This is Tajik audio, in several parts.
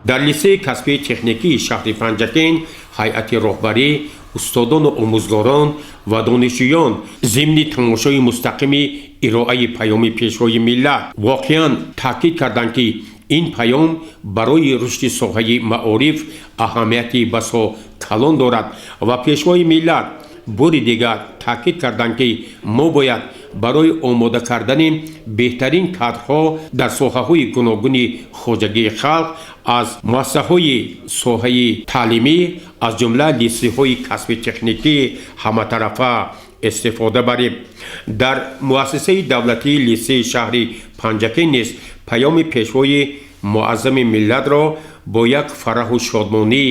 Дар литсейи касбии техникии шаҳри Панҷакент ҳайати роҳбарӣ, устодону омӯзгорон ва донишҷӯён зимни тамошои мустақими ироаи паёми Пешвои миллат воқеан таъкид карданд, ки ин паём барои рушди соҳаи маориф аҳамияти басо калон дорад ва Пешвои миллат бори дигар таъкид карданд, ки мо бояд барои омода кардани беҳтарин кадрҳо дар соҳаҳои гуногуни хоҷагии халқ аз муассисаҳои соҳаи таълимӣ, аз ҷумла литсейҳои касби техникӣ, ҳаматарафа истифода барем. Дар муассисаи давлатии литсейи шаҳри Панҷакент низ паёми Пешвои муаззами миллатро бо як фараҳу шодмонӣ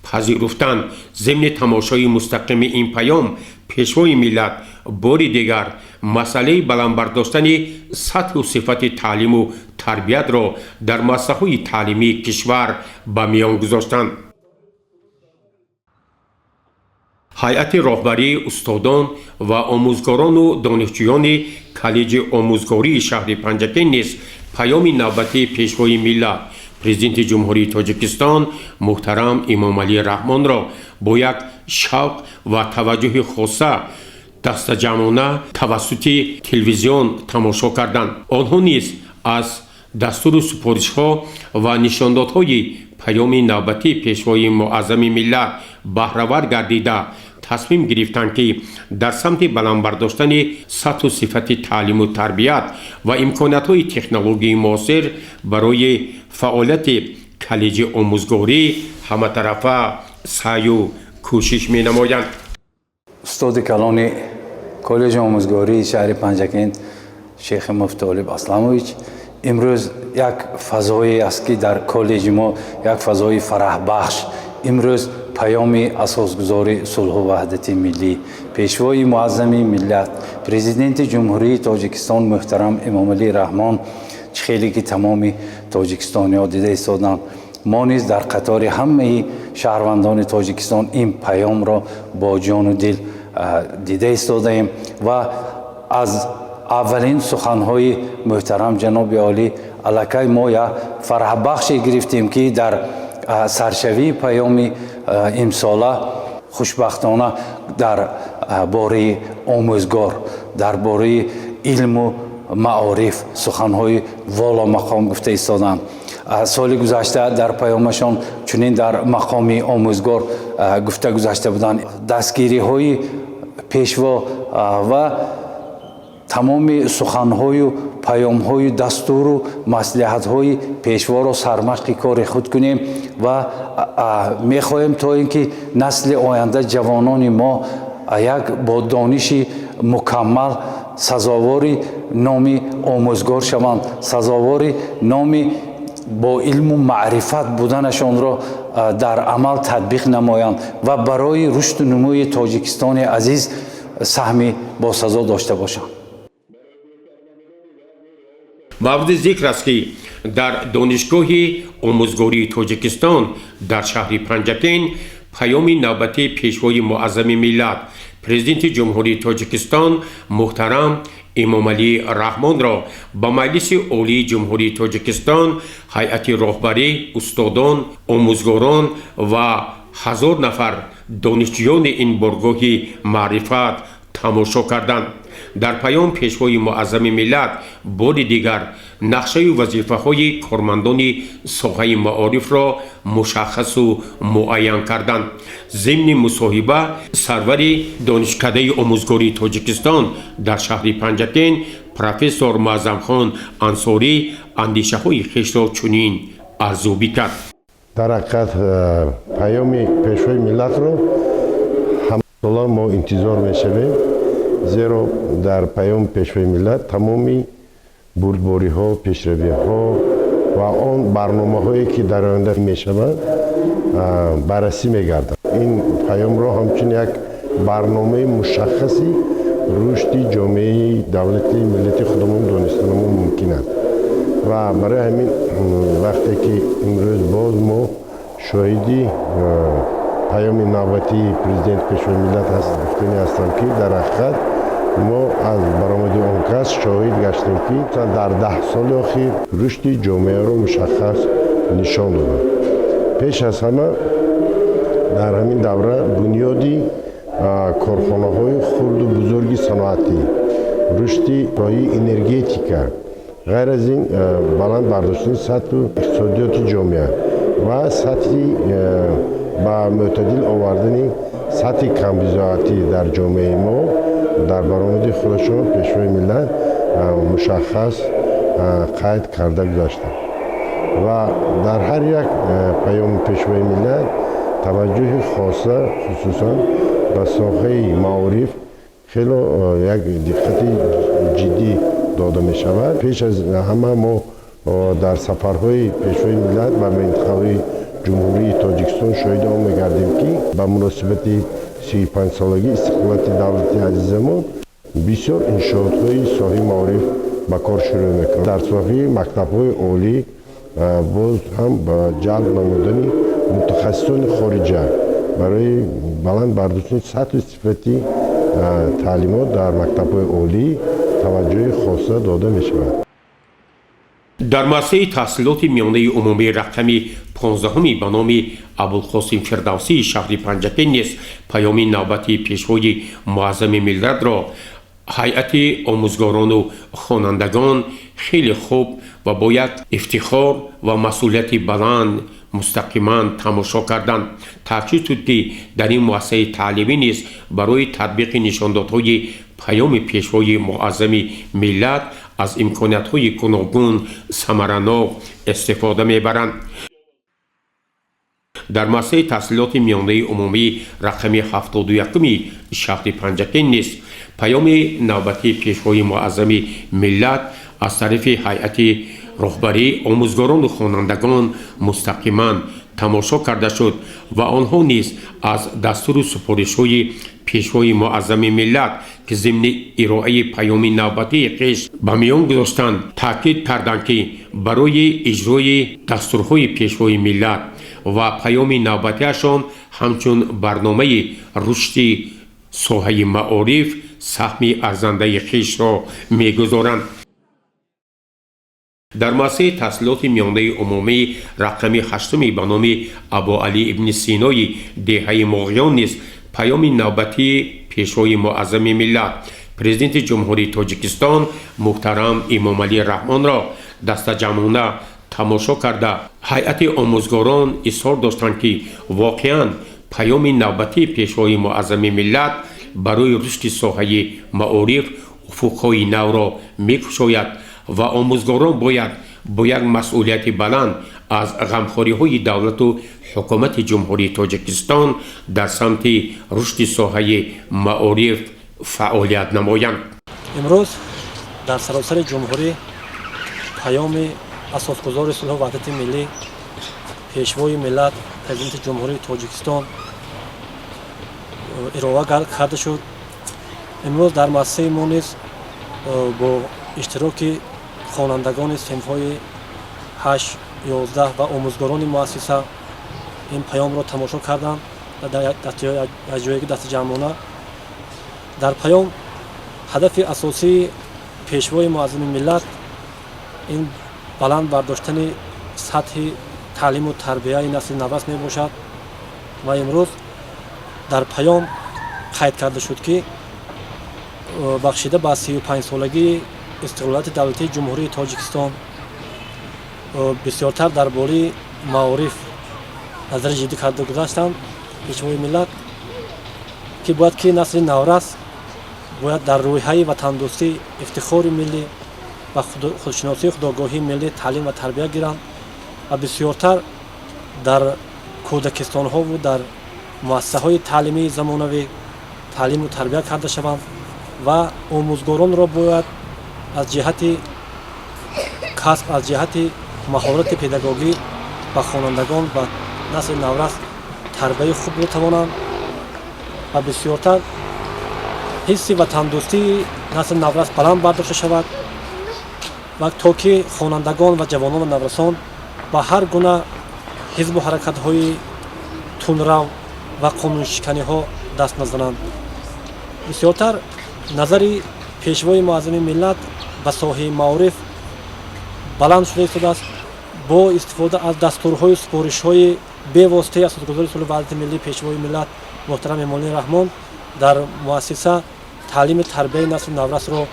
пазируфтанд. Зимни тамошои мустақими ин паём Пешвои миллат бори дигар масъалаи баланд бардоштани сатҳу сифати таълиму тарбиятро дар муассисаҳои таълимии кишвар ба миён гузоштанд. Ҳайати роҳбарии устодон ва омӯзгорону донишҷӯёни коллеҷи омӯзгории шаҳри Панҷакент низ паёми навбатии Пешвои миллат, Президенти Ҷумҳурии Тоҷикистон муҳтарам Эмомалӣ Раҳмонро бо як шавқ ва таваҷҷӯҳи хоса дастаҷамъона тавассути телевизион тамошо карданд. Онҳо низ аз дастуру супоришҳо ва нишондодҳои паёми навбатии Пешвои муаззами миллат баҳравар гардида, тасмим гирифтанд, ки дар самти баланд бардоштани сатҳу сифати таълиму тарбият ва имкониятҳои технологияи муосир барои фаъолияти коллеҷи омӯзгорӣ ҳаматарафа саъю кӯшиш менамоянд. Устоди калони коллеҷи омӯзгории шаҳри Панҷакент Шейхимов Толиб Асламович, имрӯз як фазое аст, ки дар коллеҷи мо як фазои фараҳбахш. Имрӯз паёми асосгузори сулҳу ваҳдати миллӣ, Пешвои муаззами миллат, Президенти Ҷумҳурии Тоҷикистон муҳтарам Эмомалӣ Раҳмон, чӣ хеле ки тамоми тоҷикистониҳо дида истоданд, мо низ дар қатори ҳамаи шаҳрвандони Тоҷикистон ин паёмро бо ҷону дил дида истодаем ва аз аввалин суханҳои муҳтарам ҷаноби олӣ аллакай мо як фараҳбахше гирифтем, ки дар саршавии паёми имсола хушбахтона дар бораи омӯзгор, дар бораи илму маориф суханҳои воломақом гуфта истоданд. Соли гузашта дар паёмашон чунин дар мақоми омӯзгор гуфта гузашта буданд. Дастгириҳои Пешво ва тамоми суханҳою паёмҳою дастуру маслиҳатҳои Пешворо сармашқи кори худ кунем ва мехоҳем, то ин ки насли оянда, ҷавонони мо, як бо дониши мукаммал сазовори номи омӯзгор шаванд, сазовори номи бо илму маърифат буданашонро дар амал татбиқ намоянд ва барои рушду нумӯи Тоҷикистони азиз саҳми босазо дошта бошанд. Мавриди зикр аст, ки дар Донишгоҳи омӯзгории Тоҷикистон дар шаҳри Панҷакент паёми навбатии Пешвои муаззами миллат, Президенти Ҷумҳурии Тоҷикистон муҳтарам Эмомалӣ Раҳмонро ба Маҷлиси Олии Ҷумҳурии Тоҷикистон ҳайати роҳбарӣ, устодон, омӯзгорон ва 1000 нафар донишҷӯёни ин боргоҳи маърифат тамошо карданд. Дар паём Пешвои муаззами миллат бори дигар нақшаю вазифаҳои кормандони соҳаи маорифро мушаххасу муайян карданд. Зимни мусоҳиба сарвари Донишкадаи омӯзгории Тоҷикистон дар шаҳри Панҷакент профессор Муаззамхон Ансорӣ андешаҳои хешро чунин арзёбӣ кард. Дар ҳақиқат, паёми Пешвои миллатро ҳамасола мо интизор мешавем, зеро дар паёми Пешвои миллат тамоми бурдбориҳо, пешравиҳо ва он барномаҳое, ки дар оянда мешаванд, баррасӣ мегарданд. Ин паёмро ҳамчун як барномаи мушаххаси рушди ҷомеаи давлати миллати худамон донистанамон мумкин аст ва барои ҳамин вақте ки имрӯз боз мо шоҳиди паёми навбатии Президент, Пешвои миллат ҳаст, гуфтанӣ ҳастам, ки дар ҳақиқат мо аз баромади он кас шоҳид гаштем, ки дар 10 соли охир рушди ҷомеаро мушаххас нишон доданд. Пеш аз ҳама дар ҳамин давра бунёди корхонаҳои хурду бузурги саноатӣ, рушди соҳаи энергетика, ғайр аз ин баланд бардоштани сатҳу иқтисодиёти ҷомеа ва сатҳи ба мӯътадил овардани сатҳи камбизоатӣ дар ҷомеаи мо дар баромади худашон Пешвои миллат мушаххас қайд карда гузаштанд. Ва дар ҳар як паёми Пешвои миллат таваҷҷӯҳи хоса хусусан ба соҳаи маориф хело як диққати ҷиддӣ дода мешавад. Пеш аз ҳама мо дар сафарҳои Пешвои миллат ба минтақаҳои Ҷумҳурии Тоҷикистон шоҳиди он мегардем, ки ба муносибати 35-солагии истиқлолияти давлати азизамон бисёр иншоотҳои соҳаи маориф ба кор шурӯъ мекунад. Дар соҳаи мактабҳои олӣ боз ҳам ба ҷалб намудани мутахассисони хориҷа барои баланд бардоштани сатҳу сифати таълимот дар мактабҳои олӣ таваҷҷӯҳи хоса дода мешавад. Дар муассисаи таҳсилоти миёнаи умумии рақами 15-уми ба номи Абулқосим Фирдавсии шаҳри Панҷакент низ паёми навбатии Пешвои муаззами миллатро ҳайати омӯзгорону хонандагон хеле хуб ва бо як ифтихор ва масъулияти баланд мустақиман тамошо карданд. Таъкид шуд, ки дар ин муассисаи таълимӣ низ барои татбиқи нишондодҳои паёми Пешвои муаззами миллат аз имкониятҳои гуногун самаранок истифода мебаранд. Дар муассисаи таҳсилоти миёнаи умумӣ рақами 71-уми шаҳри Панҷакент низ паёми навбатии Пешвои муаззами миллат аз тарафи ҳайати роҳбарӣ, омӯзгорону хонандагон мустақиман тамошо карда шуд ва онҳо низ аз дастуру супоришҳои Пешвои муаззами миллат, ки зимни ироаи паёми навбатии хеш ба миён гузоштанд, таъкид карданд, ки барои иҷрои дастурҳои Пешвои миллат ва паёми навбатиашон ҳамчун барномаи рушди соҳаи маориф саҳми арзандаи хешро мегузоранд. Дар муассисаи таҳсилоти миёнаи умумӣ рақами ҳаштуми ба номи Абуалӣ ибни Синои деҳаи Моғиён низ паёми навбатии Пешвои муаззами миллат, Президенти Ҷумҳурии Тоҷикистон муҳтарам Эмомалӣ Раҳмонро дастаҷамъона тамошо карда, ҳайати омӯзгорон изҳор доштанд, ки воқеан паёми навбатии Пешвои муаззами миллат барои рушди соҳаи маориф уфуқҳои навро мекушояд ва омӯзгорон бояд бо як масъулияти баланд аз ғамхориҳои давлату ҳукумати Ҷумҳурии Тоҷикистон дар самти рушди соҳаи маориф фаъолият намоянд. Имрӯз дар саросари ҷумҳурӣ паёми Асосгузори сулҳу ваҳдати миллӣ, Пешвои миллат, Президенти Ҷумҳурии Тоҷикистон ироа карда шуд. Имрӯз дар муассисаи мо низ бо иштироки хонандагони синфҳои 8, 11 ва омӯзгорони муассиса ин паёмро тамошо карданд аз ҷоеги дастаҷамъона. Дар паём ҳадафи асосии Пешвои муаззами миллат ин баланд бардоштани сатҳи таълиму тарбияи насли наврас мебошад ва имрӯз дар паём қайд карда шуд, ки бахшида ба 35-солагии истиқлолияти давлатии Ҷумҳурии Тоҷикистон бисёртар дар бораи маориф назари ҷиддӣ карда гузаштанд Пешвои миллат, ки бояд ки насли наврас бояд дар рӯҳияи ватандӯстӣ, ифтихори миллӣ ва худшиносии худогоҳии миллӣ таълим ва тарбия гиранд ва бисёртар дар кӯдакистонҳову дар муассисаҳои таълимии замонавӣ таълиму тарбия карда шаванд ва омӯзгоронро бояд аз ҷиҳати касб, аз ҷиҳати маҳорати педагогӣ ба хонандагон, ба насли наврас тарбияи хуб метавонанд ва бисёртар ҳисси ватандӯстии насли наврас баланд бардошта шавад ва то ки хонандагон ва ҷавонон ва наврасон ба ҳар гуна ҳизбу ҳаракатҳои тундрав ва қонуншиканиҳо даст назананд. Бисёртар назари Пешвои муаззами миллат ба соҳаи маориф баланд шуда истодааст бо истифода аз дастурҳою супоришҳои Бевоситаи Асосгузори сулҳу ваҳдати миллӣ, Пешвои миллат муҳтарам Эмомалӣ Раҳмон дар муассиса таълими тарбияи насли наврасро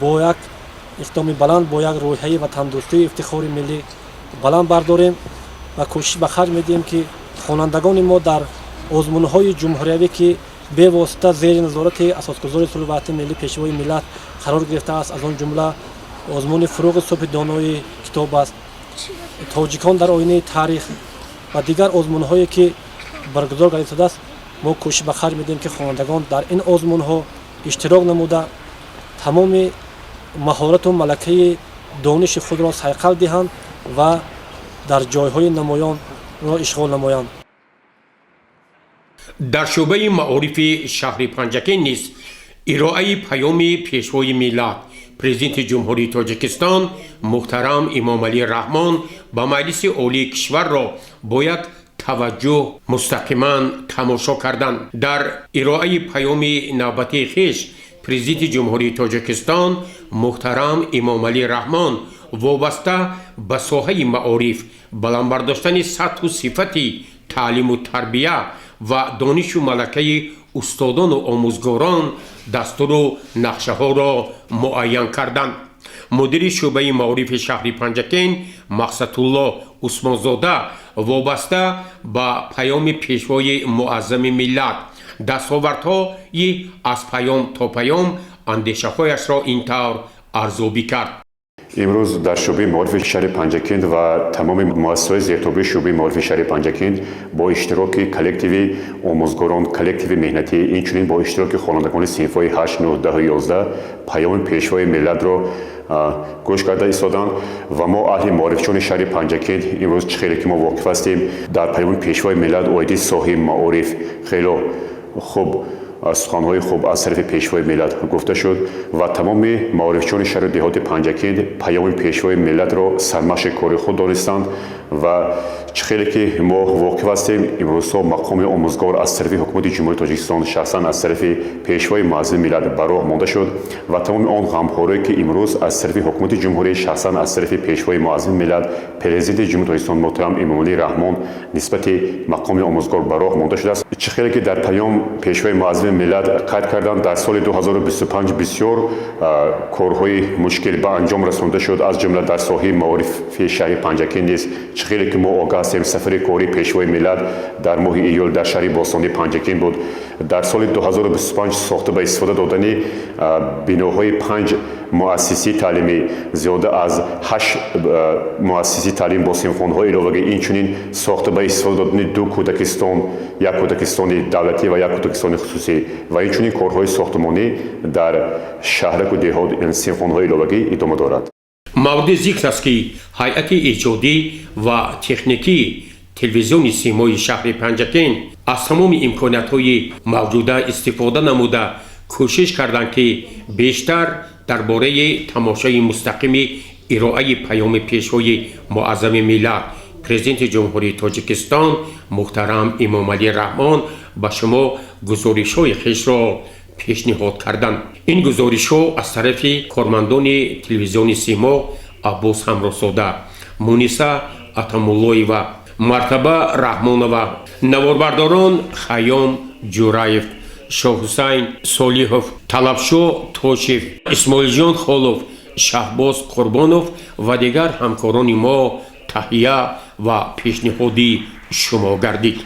бо як иқдоми баланд, бо як рӯҳияи ватандӯстию ифтихори миллӣ баланд бардорем ва кӯшиш ба харҷ медиҳем, ки хонандагони мо дар озмунҳои ҷумҳуриявӣ, ки бевосита зери назорати Асосгузори сулҳу ваҳдати миллӣ, Пешвои миллат қарор гирифтааст, аз он ҷумла озмуни «Фурӯғи субҳи донои китоб аст», «Тоҷикон дар оинаи таърих» ва дигар озмунҳое ки баргузор гардидааст, мо кӯшиш ба харҷ медиҳем, ки хонандагон дар ин озмунҳо иштирок намуда, тамоми маҳорату малакаи дониши худро сайқал диҳанд ва дар ҷойҳои намоёнро ишғол намоянд. Дар шӯъбаи маорифи шаҳри Панҷакент низ ироаи паёми Пешвои миллат, Президенти Ҷумҳурии Тоҷикистон муҳтарам Эмомалӣ Раҳмон ба Маҷлиси Олии кишварро бо як таваҷҷӯҳ мустақиман тамошо карданд. Дар ироаи паёми навбатии хеш Президенти Ҷумҳурии Тоҷикистон муҳтарам Эмомалӣ Раҳмон вобаста ба соҳаи маориф, баланд бардоштани сатҳу сифати таълиму тарбия ва донишу малакаи устодону омӯзгорон дастуру нақшаҳоро муайян карданд. Мудири шӯъбаи маорифи шаҳри Панҷакент Мақсадулло Усмонзода вобаста ба паёми Пешвои муаззами миллат, дастовардҳои аз паём то паём андешаҳояшро ин тавр арзёбӣ кард. Имрӯз дар шӯъбаи маорифи шаҳри Панҷакент ва тамоми муассисаҳои зертобеи шӯъбаи маорифи шаҳри Панҷакент бо иштироки коллективи омӯзгорон, коллективи меҳнатӣ, инчунин бо иштироки хонандагони синфҳои 8, 9, 10, 11 паёми Пешвои миллатро гӯш карда истоданд. Ва мо, аҳли маорифчони шаҳри Панҷакент, имрӯз чӣ хеле ки мо воқиф ҳастем, дар паёми Пешвои миллат оиди соҳаи маориф хело хуб суханҳои хуб аз тарафи Пешвои миллат гуфта шуд ва тамоми маорифчони шаҳру деҳоти Панҷакент паёми Пешвои миллатро сармашқи кори худ донистанд. Ва чӣ хеле ки мо воқиф ҳастем, имрӯзҳо мақоми омӯзгор аз тарафи Ҳукумати Ҷумҳурии Тоҷикистон, шахсан аз тарафи Пешвои муаззами миллат ба роҳ монда шуд ва тамоми он ғамхорие, ки имрӯз аз тарафи Ҳукумати Ҷумҳурӣ, шахсан аз тарафи Пешвои муаззами миллат, Президенти Ҷумҳурии Тоҷикистон муҳтарам Эмомалӣ Раҳмон нисбати мақоми омӯзгор ба роҳ монда шудааст. Чӣ хеле ки дар паём Пешвои муаззами миллат қайд карданд, дар соли 2025 бисёр корҳои мушкил ба анҷом расонда шуд, аз ҷумла дар соҳаи маорифи шаҳри Панҷакент низ. Чӣ хеле ки мо огаҳ ҳастем, сафари кории Пешвои миллат дар моҳи июл дар шаҳри бостонии Панҷакент буд. Дар соли 2025 сохта ба истифода додани биноҳои панҷ муассисаи таълимӣ, зиёда аз ҳашт муассисаи таълим бо синфхонаҳои иловагӣ, инчунин сохта ба истифода додани ду кӯдакистон, як кӯдакистони давлатӣ ва як кӯдакистони хусусӣ, ва инчунин корҳои сохтмонӣ дар шаҳраку деҳот, синфхонаҳои иловагӣ идома дорад. Мавриди зикр аст, ки ҳайати эҷодӣ ва техникии телевизиони Симои шаҳри Панҷакент аз тамоми имкониятҳои мавҷуда истифода намуда, кӯшиш карданд, ки бештар дар бораи тамошои мустақими ироаи паёми Пешвои муаззами миллат, Президенти Ҷумҳурии Тоҷикистон муҳтарам Эмомалӣ Раҳмон ба шумо гузоришҳои хешро пешниҳод карданд. Ин гузоришҳо аз тарафи кормандони телевизиони Симо Аббос Ҳамроҳзода, Муниса Атамуллоева, Мартаба Раҳмонова, наворбардорон Хайём Ҷураев, Шоҳҳусайн Солиҳов, Талабшоҳ Тошев, Исмоилҷон Холов, Шаҳбоз Қурбонов ва дигар ҳамкорони мо таҳия ва пешниҳоди шумо гардид.